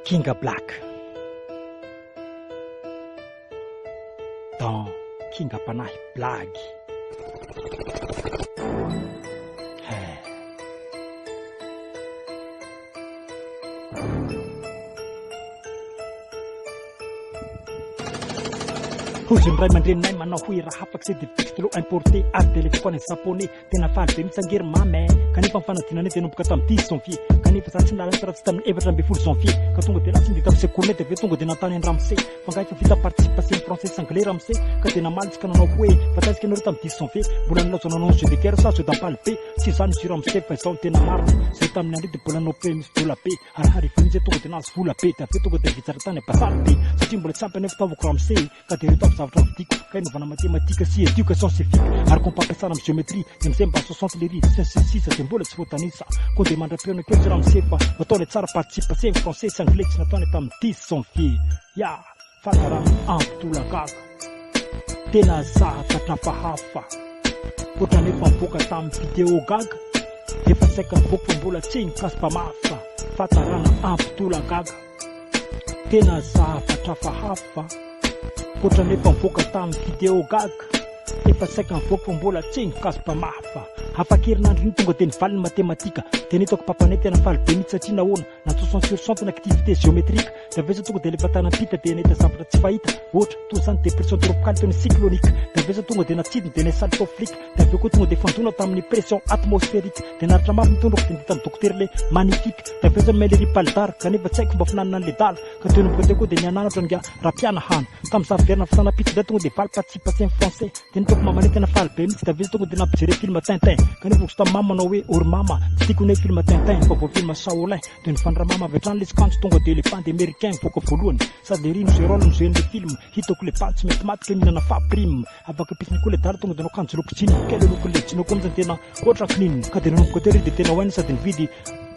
Kinga Black Dans Kinga Panahy Blague. Hozy ny ray aman-dreninay manao hoe raha afaka izay dia texte importé ary dia alefa any japonais. Tena faly be mihitsy ange ry mama eh! Kanefa ny fanadinanay dia nanomboka tamin'ny dix janvier. Kanefa za tsy nilalao raha tsy tamin'ny 14 janvier. Ka tonga dia lasa ndeha tamin'ny sekolinay dia avy eo tonga dia nanontany an'i ramose. Fa angaha efa vita partie passé ny français sy anglais ramose? Ka dia namaly izy ka nanao hoe, fa taiza ianareo tamin'ny dix janvier? Mbola nilaozana nanao jeu de guerre sa jeu d'ampalibe? Tsy izany izy io ramose fa izao no tena marina. Zay tamin'ny andro io dia mbola nanao PMS dola be. Ary hariva iny zay tonga dia nahazo vola be dia avy eo tonga dia nividy zara tany bazary be. Satria mbola tsy ampy anefa fitaovako ramose eh! Ka dia ireto avy zavatra novidiako, kay naovana matematika sy education civique ary kompampiasana amin'ny geometrie, dia amin'izay mba 60 lery sy ny sisa sisa dia mbola tsy voatanisa. Koa dia mandra-pihaona kely tsy ramose fa natao ilay tsara participe passé ny français sy anglais tsy nataony tamin'ny 10 janvier. Ya! Fahatarana ampy tolagaga. Tena zavatra hafahafa. Ohatran'ny efa nivoaka tamin'ny video gaga, efa saika nivoaka fa mbola tsy nikasi-pamafa. Fahatarana ampy tolagaga. Tena zavatra hafahafa Ohatran'ny efa nivoaka tamin'ny video gaga Efa saika nivoaka fa mbola tsy nikasi-pamafa Afaka herinandro iny tonga dia nivaly ny matematika Dia nitako papanay tena faly be mihitsy satria nahoana Na 60 sur 100 ny activité géométrique Dia avy eo tonga dia alefa tany ampita dia nahita zavatra tsy fahita Ohatra, toy izany dépression tropicale toy ny cyclonique Dia avy eo tonga dia natsidiny dia niasaly tao flic Dia avy eo koa tonga dia fandona tamin'ny pression atmosphérique Dia naratra mafy ny tondroko dia nahita ny dokotera le magnifique Dia avy eo zany mail ery Paldar kanefa tsy haiko mba finanana an'le dala ka teo nomboka teo koa dia niananatra nga Rampianahana tamin'ny za verina fisanapitsy indray tonga dia valy patsipatsin français dia nitaoko mamanay tena faly be mihitsy dia avy eo tonga dia nampijere film Tintin kanefa ohatry tamin'ny mama manao hoe ory mama tsy tiako ny film Tintin fa vao film Shaolin dia nifanra mama avy hatrany le kanjo tonga dia le bandy américain mivoaka voalohany sady le ry no rôle no jouer-n'le film hitako le bandy tsy mety maty ka mihinana fa prime Afaka ampiasina koa le dala tonga de anao kanjo loko jean kay le lokon'le jean koa mihitsy tena ohatra kininina ka de nanomboka teo re de tena hoaina sady nividy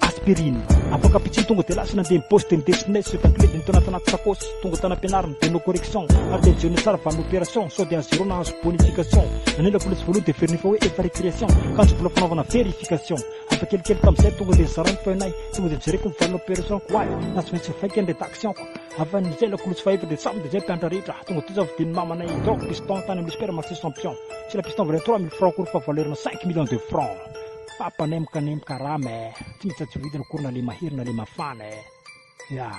aspirine afaka ampitsiny tonga de lasa nandeha nipaosy de nidesine sy clé de nitao anaty sakosy tonga tany ampianarina de no correction ary de nijery tsara van'ny opération sao de à zéro nahazo bonification nanela vola tsy voalohany de veriny fa hoe efa récréation kanjo mbola fanaovana vérification afa kelikely tamin'izay tonga de nizarany feuille-nay tonga de jereko ny van'ny opération ko ay na tsy maintsy vaika ny rédaction ko afa nizay lakolosy fahefa de samy de zay mpianatra rehetra Tonga teo za vidin'ny mamanay drogue piston tany amin'ny supermarché champion. Tsy la piston valeur 3000 francs akory fa valeur na 5 millions de francs. Papanay mikanemka rama eh. Tsy misy tsy vidiny akory na le mahery na le mafana eh. Ya.